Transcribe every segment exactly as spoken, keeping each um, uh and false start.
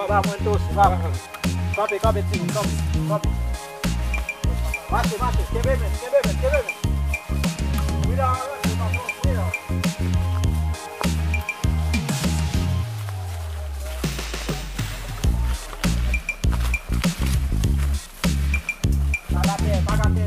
Anba mwen tou, se pa. Kanpe, kanpe, timoun, kanpe, kanpe. Mache, mache, kenbe men, kenbe men, kenbe men. Wi la, wi la, wi la. Pa gate, pa gate.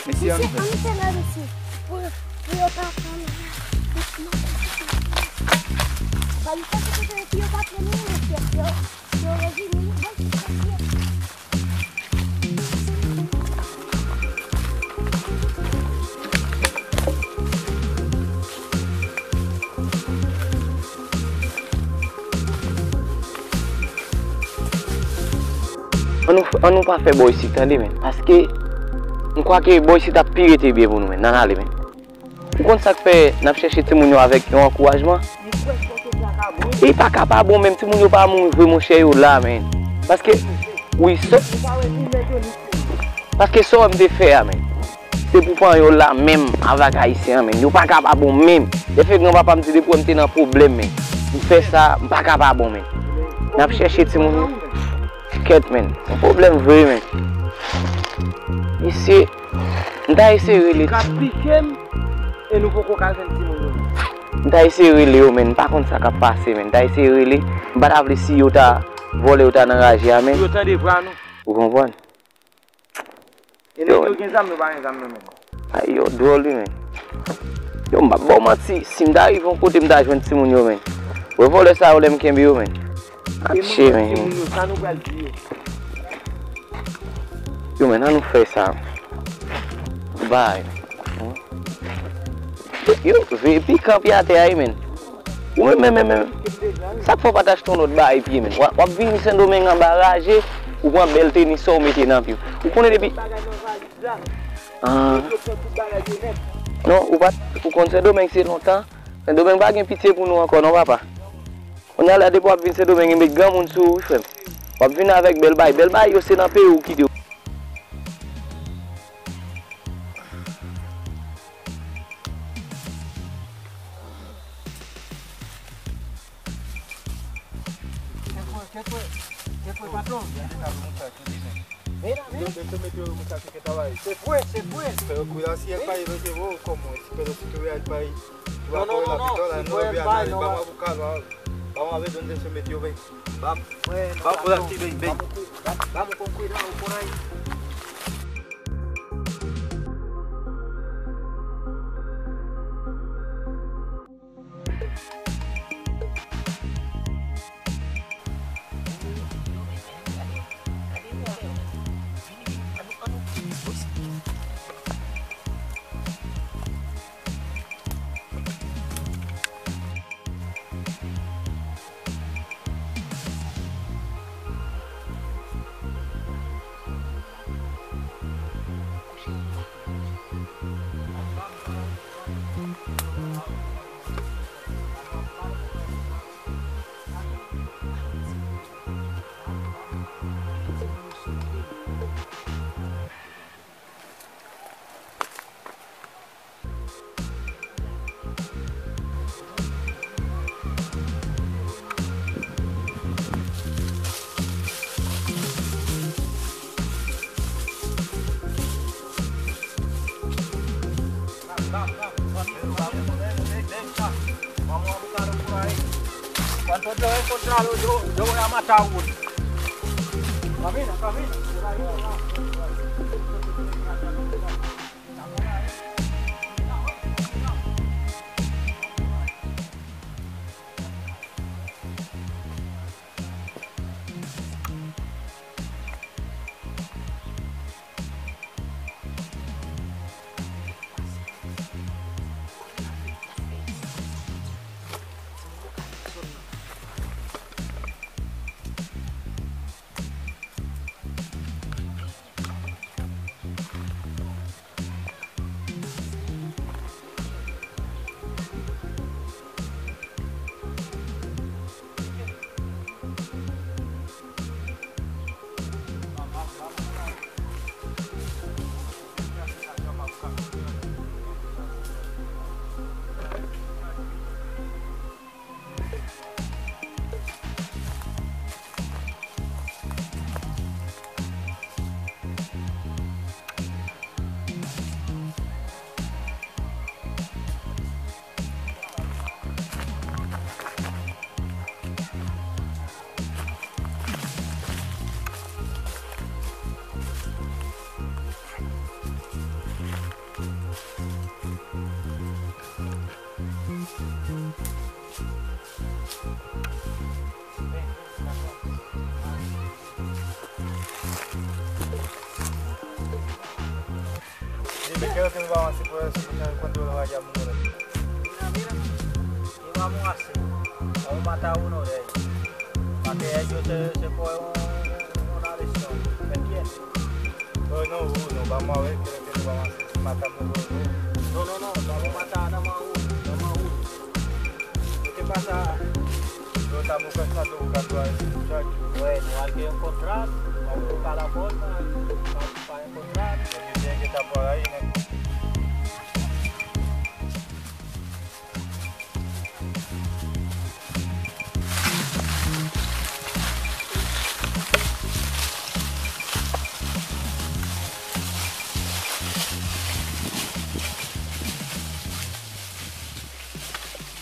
Mesye, ann fè. Ann fè la, mesye. Pou, pou yo pa pran nou. Ba nou fè kote pou yo pa pran nou, mesye. Yo, yo revini, bon, mesye. Ann nou, ann nou pa fè bò isit, tande, men. Paske, m kwè ke bò isit ap pi rete byen pou nou, men. N ann ale, men. Ou konn sa k fè n ap chèche timoun yo avèk yon ankourajman? Li pa ka pa bon, menm timoun yo pa mouri vre, monchè, yo la, men. Paske, wi, sa, paske sa w wè m te fè a, men. Se pou panyòl la menm, avèk ayisyen an, men. Yo pa ka pa bon, menm. Dèfè granpapa m di depi w wè m te nan pwoblèm, men. M fè sa, m pa ka pa bon, men. N ap chèche timoun yo. Kèt, men. Se yon pwoblèm vre, men. Mesye, m ta eseye rele. K ap pike m, e nou poko ka jwenn timoun yo. M ta eseye rele yo, men. M pa konn sa k ap pase, men. M ta eseye rele. M pa ta vle si yo ta vòlè, yo ta nan raje a, men. Yo tande vwa nou. Ou konprann? E nèg yo gen zam, yo pa gen zam nan men yo. Ay, yo dwòl, wi, men. Yo, m p ap ba w manti, si m ta rive yon kote, m ta jwenn timoun yo, men. Wè vòlè sa yo, lè m kenbe yo, men. Atchè, men. Timoun yo, sa nou pral di yo? Yo, men, ann nou fè sa. Bay. Yo, veye pikan pye atè a, wi, men. Ou menm, menm, menm, menm. Sa k fè w pa t achte yon lòt bagay pye, menm? W ap, w ap vini Sendomeng anba raje, ou pran bèl tenis sa w mete nan pye w. Ou konnen depi. Ah. Non, ou pa t, ou konn Sendomeng se lontan. Sendomeng pa gen pitye pou nou ankò, non, papa. Kounye a la, depi w ap vin Sendomeng, e met granmoun sou ou, wi, frè m. W ap vin avèk bèl bagay. Bèl bagay yo, se nan peyi w kite yo. Kèt wè, kèt wè, kèt wè, patwon. Yo, yo, yo, mete yo, mouchach, se ke travay. Se vre, se vre. Espero cuidar si el país lo llevó, como espero si tuviera el país. Non, non, non, non, si fue el país, non, ba m avoka, ba m, ba m avè donde se metió, ven. Ba m, ba m pou la ti, ven, ven. Ba m, ba m kon kuidado, ou konn ay. Kontra, kontra, lo, yo, yo, ya mata un. Camina, camina. Depi kè yo te nou ba yon ti pwè sou kouchan kont yo nan lage a moun yo. Vira, vira. Vira mon así. Vamos matar uno de ellos. Para que ellos se, se cogen un, un, una lesión. ¿Me entiendes? No, no, uno, vamos a ver qué es lo que nos vamos a hacer. Si matamos uno. No, no, no, vamos a matar nada más uno, nada más uno. Lo que pasa, yo estamos cansando buscando a ese muchacho. Bueno, hay que encontrar, vamos a buscar la forma, vamos a encontrar. Yo tengo que estar por ahí, ¿no?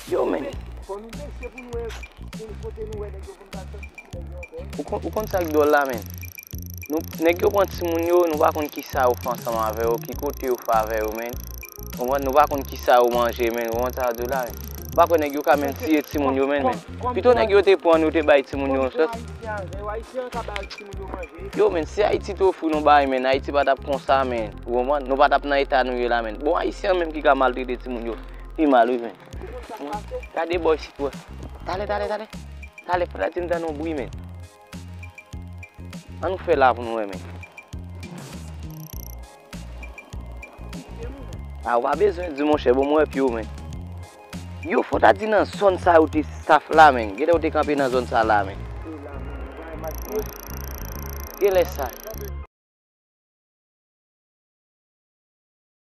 Yo, men. Fò nou bese pou nou wè, pou nou kote nou wè nèg yo konn ba sòti sou nèg yo ankò. Ou konn, ou konn sa k dwòl la, men? Nou, nèg yo pran timoun yo, nou pa konn ki sa yo fè ansanm avè yo, ki kote yo fè avè yo, men. Ou konprann? Nou pa konn ki sa yo manje, men. Ou konprann sa yo di w la, men. Ou pa kwè nèg yo ka menm tiye timoun yo, men, men. Pito nèg yo te pran, yo te bay timoun yo yon chans. Yo, men, si Ayiti te ofri nou bagay, men, Ayiti pa t ap konsa, men. Ou konprann? Nou pa t ap nan eta nou ye la, men. Bon, Ayisyen menm ki ka maltrete timoun yo, pi mal, wi, men. Gade bò isit, wè. Talè, talè, talè. Talè, fò ta di m tann yon bri, men. Ann nou fè la pou nou wè, men. A, ou pa bezwen di, monchè, bon, mwen wè pye w, men. Yo, fò ta di nan zòn sa yo te saf la, men. Genlè yo te kanpe nan zòn sa la, men. Genlè sa.